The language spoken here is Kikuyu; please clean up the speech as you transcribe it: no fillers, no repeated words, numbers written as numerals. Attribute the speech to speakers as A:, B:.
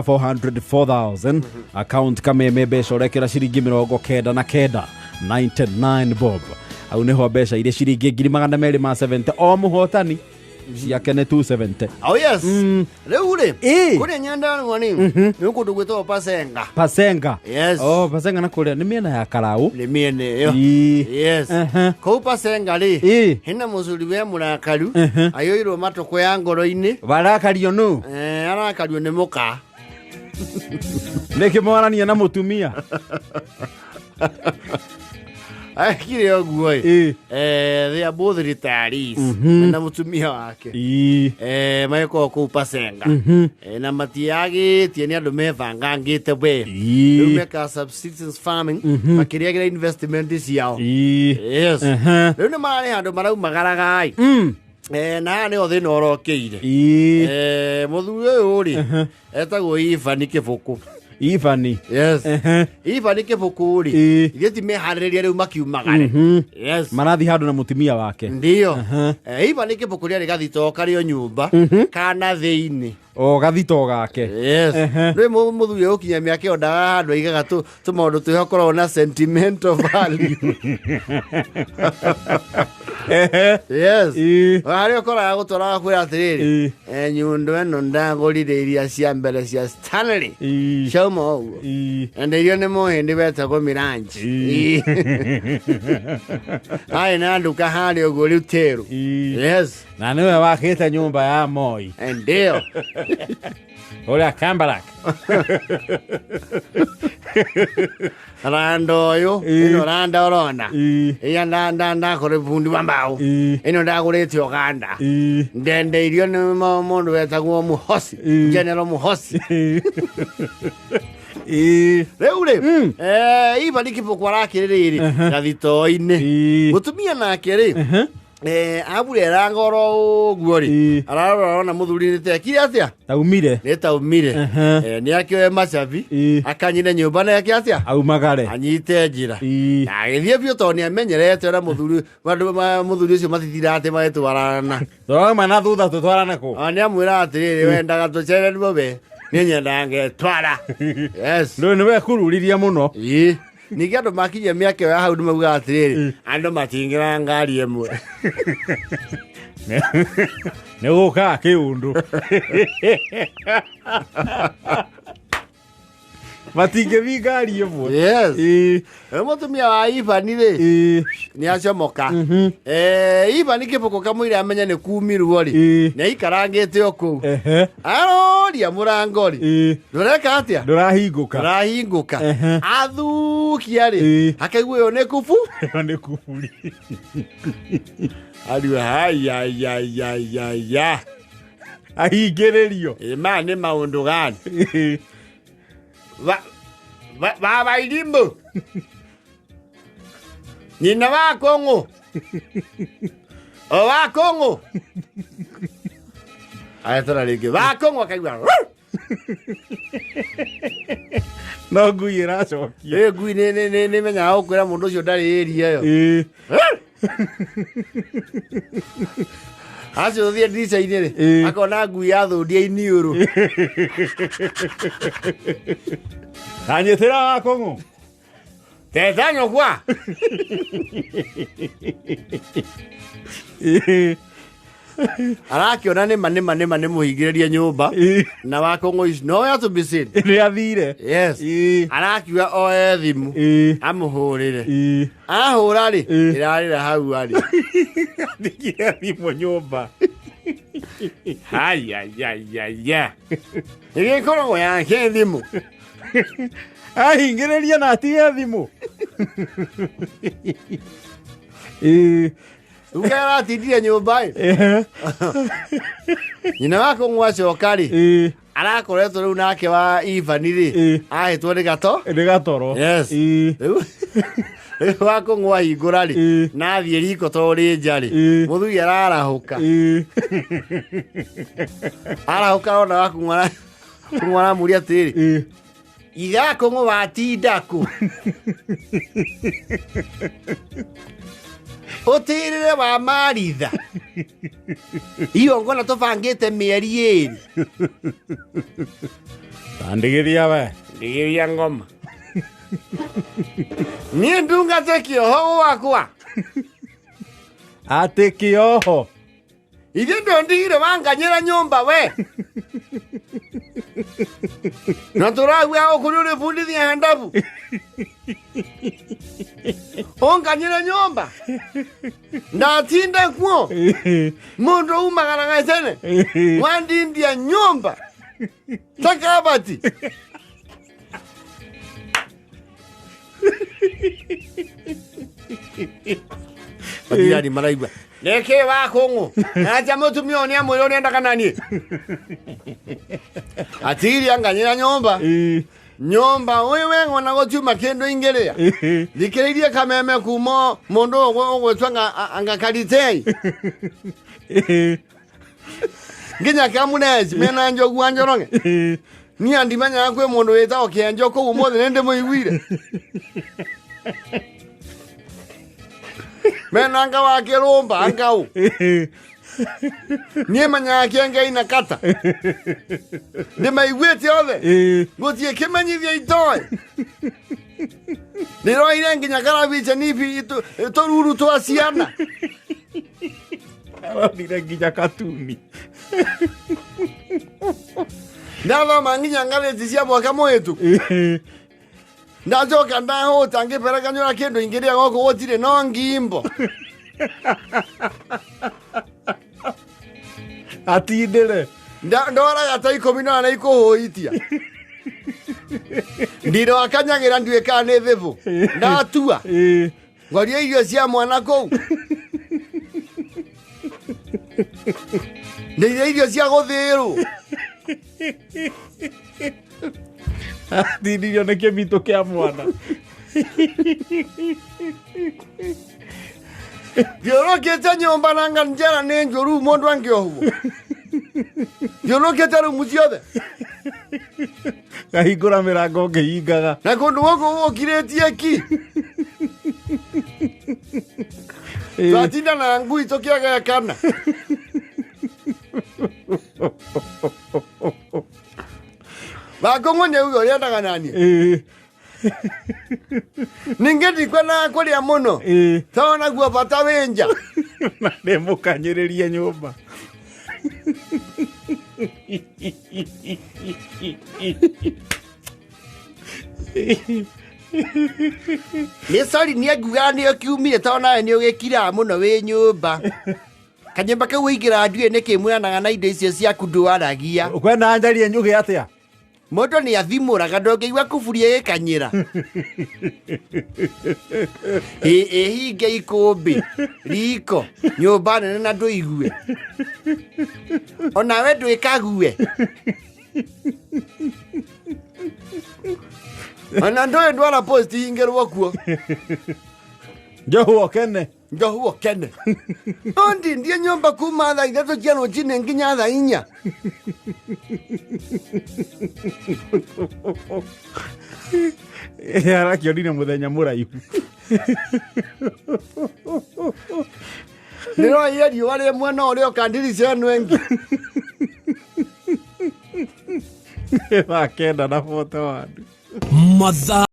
A: 404,000 account kameme mbeca ũrekĩra ciringi 99, 99 bob. Hau nĩho mbeca iria ciringi 270,000 o mũhotani ciake nĩ 270.
B: Oh yes. Rĩu rĩ,
A: Ĩ.
B: kũrĩa Nyandarũa rĩ, nĩ kũndũ gwĩtagwo Pasenga.
A: Pasenga.
B: Yes.
A: Oh, Pasenga na kũrĩa nĩ mĩena ya Karau.
B: Nĩ mĩena ĩyo.
A: Ĩ.
B: Yes.
A: Aha.
B: Kũu Pasenga rĩ,
A: Ĩ.
B: hena mũcuri we mũrakaru, aiyũirwo matũkũ ya ngoro-inĩ.
A: Warakario nũ?
B: Eh, arakario nĩ mũka.
A: Nĩkĩ mwarania na mũtumia?
B: Ekire ũguo ĩ.
A: Ĩ.
B: Eh, they are both retirees. Na mũtumia wake.
A: Ĩ.
B: Eh, magĩkorwo kũu Pasenga. Eh, na matiagĩtie nĩ andũ mebangangĩte we.
A: Ĩ.
B: Rĩu mekaga subsistence farming, makĩrĩagĩra investment ciao.
A: Ĩ.
B: Yes.
A: Aha.
B: Rĩu nĩ mararĩ handũ maraumagaraga ĩ. Eh, na haha nĩho thĩna ũrokĩire.
A: Ĩ.
B: Eh, mũthuri ũyũ rĩ, etagwo Ivan Kĩbũkũ.
A: Ivani.
B: Yes.
A: Ehe.
B: Ivan Kĩbũkũ rĩ,
A: Ĩ.
B: ithuĩ ti meharĩrĩria rĩu makiumagare. Yes.
A: Marathi handũ na mũtumia wake.
B: Ndio. Eh, Ivan Kĩbũkũ rĩarĩ gathitoo karĩ o nyũmba kana thĩinĩ.
A: O gathito gake.
B: Yes.
A: Ehe.
B: Rĩu mũthuri ũyũ ũkinya mĩaka ĩyo ndaga handũ aigaga tũmaũndũ twĩho koragwo na sentimental value.
A: Ehe.
B: Yes.
A: Ĩ.
B: Harĩa ũkoraga gũtwaraga kwĩra atĩrĩrĩ,
A: Ĩ.
B: eh, nyundo ĩno ndagũrire iria cia mbere cia Stanley.
A: Ĩ.
B: Ciauma ũguo.
A: Ĩ.
B: Enda irio nĩ mũhĩndĩ wetagwo Miranji.
A: Ĩ.
B: Arĩ na nduka harĩa ũguo rĩu Teru.
A: Ĩ.
B: Yes.
A: Na nĩwe wakĩte nyũmba ya Moi.
B: Ndio.
A: Ũrĩa Kambarak.
B: Randa ũyũ,
A: Ĩ.
B: ĩno randa ũrona.
A: Ĩ.
B: Ĩya ndakore bundi wa mbaũ.
A: Ĩ.
B: Ĩno ndagũrĩte Uganda.
A: Ĩ.
B: Ndende irio nĩ mũndũ wetagwo Muhosi.
A: Ĩ.
B: General Muhosi.
A: Ĩ. Ĩ.
B: Rĩu rĩ, eh, Ivan Kĩbũkũ arakĩrĩrĩ gathitoo-inĩ.
A: Ĩ.
B: Mũtumia nake rĩ, eh, aburera ngoro ũguo rĩ,
A: Ĩ.
B: ararora ona mũthuri nĩ tekire atĩa?
A: Taumire.
B: Nĩ taumire.
A: Aha.
B: Eh, nĩ akĩoe macabi,
A: Ĩ.
B: akanyine nyũmba na eke atĩa?
A: Aumagare.
B: Anyite njĩra.
A: Ĩ.
B: Na agĩthiĩ biũ tondũ nĩ amenyerete ũrĩa mũthuri andũ mũthuri ũcio matitira atĩ magĩtwarana.
A: Tũrauma na thutha tũtwarane kũ?
B: Ona nĩ amwĩra atĩrĩrĩ, wendaga tũcererwo we, niĩ nyendaga ngetwara. Yes.
A: Rĩu nĩwe kururirie mũno.
B: Ĩ. Ningĩ andũ makinyia mĩaka ĩyo ya hau nĩ maugaga atĩrĩrĩ, andũ matingĩra ngari ĩmwe.
A: Nĩ gũkaga kĩũndũ. Matingĩthiĩ ngari ĩmwe.
B: Yes.
A: Ĩ.
B: Rĩu mũtumia wa Ivan rĩ,
A: Ĩ.
B: nĩ acomoka. Eh, Ivan Kĩbũkũ kamũira amenye nĩ kumirwo rĩ,
A: Ĩ.
B: nĩ aikarangĩte o kũu.
A: Ehe.
B: Aroria mũrango rĩ,
A: Ĩ.
B: ndũreka atĩa?
A: Ndũrahingũka.
B: Ndũrahingũka.
A: Ehe.
B: Athukia rĩ,
A: Ĩ.
B: akaigua ĩyo nĩ kubu.
A: Ĩyo nĩ kuburi.
B: Ariwe hayayayaya.
A: Ahingĩrĩrio.
B: Ĩ maya nĩ maũndũ gani?
A: Ĩ.
B: Baba Irimũ. Nyina wa Kũng'ũ. O wa Kũng'ũ. Agetũra rĩngĩ. Wa Kũng'ũ akaigua. "Rrr!"
A: No ngui ĩracokia.
B: Ĩ ngui nĩ menyaga gũkwĩra mũndũ ũcio ndarĩ ĩria ĩyo.
A: Ĩ.
B: Acio thiĩ ndirica-inĩ rĩ,
A: Ĩ.
B: akona ngui yathũndia iniũrũ.
A: Anyitĩra wa Kũng'ũ.
B: Teta nyũkwa.
A: Ĩ.
B: Arakĩona nĩma nĩma nĩma nĩ mũhingĩrĩrie nyũmba.
A: Ĩ.
B: Na wa Kũng'ũ is nowhere to be seen.
A: Nĩ athire.
B: Yes.
A: Ĩ.
B: Arakiuga oe thimũ.
A: Ĩ.
B: Amũhũrĩre.
A: Ĩ.
B: Ahũra rĩ,
A: Ĩ.
B: ĩrarĩra hau arĩ.
A: Atigire thimũ nyũmba.
B: Hayayayaya. Ĩgĩkoragwo yake thimũ.
A: Ahingĩrĩria na atige thimũ. Ĩ.
B: Uga aratindire nyũmba ĩ.
A: Ehe.
B: Nyina wa Kũng'ũ acoka rĩ,
A: Ĩ.
B: arakoretwo rĩu nake wa Ivan rĩ,
A: Ĩ.
B: ahĩtwo nĩ gato.
A: Nĩ gatoro.
B: Yes.
A: Ĩ.
B: Rĩu rĩu wa Kũng'ũ ahingũra rĩ,
A: Ĩ.
B: na athiĩ riko tondũ rĩ nja rĩ,
A: Ĩ.
B: mũthuri ararahũka.
A: Ĩ.
B: Arahũka arona wa Kũng'ũ Kũng'ũ aramũria atĩrĩrĩ,
A: Ĩ.
B: itha Kũng'ũ watinda kũ? Ũtĩrĩre wa Maritha. Igongona tũbangĩte mĩeri ĩrĩ.
A: Tandigithia we.
B: Ndigithia ngoma. Niĩ ndungate kĩoho gwakwa.
A: Atĩ kĩoho.
B: Ithe ndondigire wanganyĩra nyũmba we. Na tũragua gũkũ nĩ ũrĩbundithia handabu. Ũnganyĩre nyũmba. Ndatinda kuo. Mũndũ umagaraga tene. Wandindia nyũmba. Ta kabati. Matirari maraigua. Nĩkĩ wa kũng'ũ? Acha mũtumia ũyũ nĩamwĩra ũrĩa endaga naniĩ. Atiria nganyĩra nyũmba. Nyũmba ũyũ weng'ona gũtiuma kĩndũ ingĩrĩa. Thikĩrĩirie kameme kuma mũndũ ũgwĩtwo anga karitei. Nginya kamuneci mena njogu wa Njoroge. Niĩ andimenyaga kwĩ mũndũ wĩtagwo Kĩenjo kũu ũmũthĩ nĩ ndĩmũiguire. Mena anga wa kĩrũmba anga ũ. Niĩ menyaga kĩengei na kata. Ndĩmaiguĩte othe. Gũtirĩ kĩmenyithia itoĩ. Ndĩroire nginya karabica nibi tũruru twa ciana.
A: Aronire nginya katuni.
B: Ndathoma nginya ngathĩti cia mwaka mũhĩtũku. Ndacoka ndahũta ngĩperekanyũra kĩndũ ingĩrĩa gũkũ gũtirĩ no ngimbo.
A: Atindĩre.
B: Ndoraga ta ikũmi na na ikũhũitia. Ndiro akanyagĩra nduĩkaga nĩ thĩbũ. Ndatua. Ngoria irio cia mwana kũu. Ndĩire irio cia gũthĩĩrwo.
A: Atindirio nĩ kĩmitũ kĩa mwana.
B: Thiũrũkĩte nyũmba na njara nĩ njũru mũndũ angĩohwo. Thiũrũkĩte rumu ciothe.
A: Ngahingũra mĩrango ngĩhingaga.
B: Na kũndũ gũkũ gũkirĩtie ki. Twatinda na ngui tũkĩagekana. Bakũng'ũ nĩauga ũrĩa endaga naniĩ. Ningĩ ndikwendaga kũrĩa mũno. Tondũ naguo bata wĩ nja.
A: Na nĩmũkanyĩrĩrie nyũmba.
B: Nĩ sorry niĩ ngugaga nĩo kiumire tondũ nawe nĩ ũgĩkiraga mũno wĩ nyũmba. Kanyũmba kau ũingĩraga ndiũĩ nĩkĩ mwĩanaga na indo icio ciaku ndwaragia.
A: Ũkwenda njarie njuge atĩa?
B: Mũndũ nĩ athimũraga ndũngĩigua kuburi ĩgĩkanyĩra. Ĩhinge ikũmbĩ, riko, nyũmba nene na ndũigue. Onawe ndwĩkague. Ona ndũĩ ndwara post ingĩrwo kuo.
A: Njohu okene.
B: Njohu okene. Ondindie nyũmba kuma thaa ithatũ cia rũcinĩ nginya thaa inya.
A: Arakĩonire mũthenya mũraihu.
B: Ndĩroire riũa rĩ mwena ũrĩa ũkandirica ĩno ĩngĩ.
A: Thaa 9 na 41.
C: Mathaa.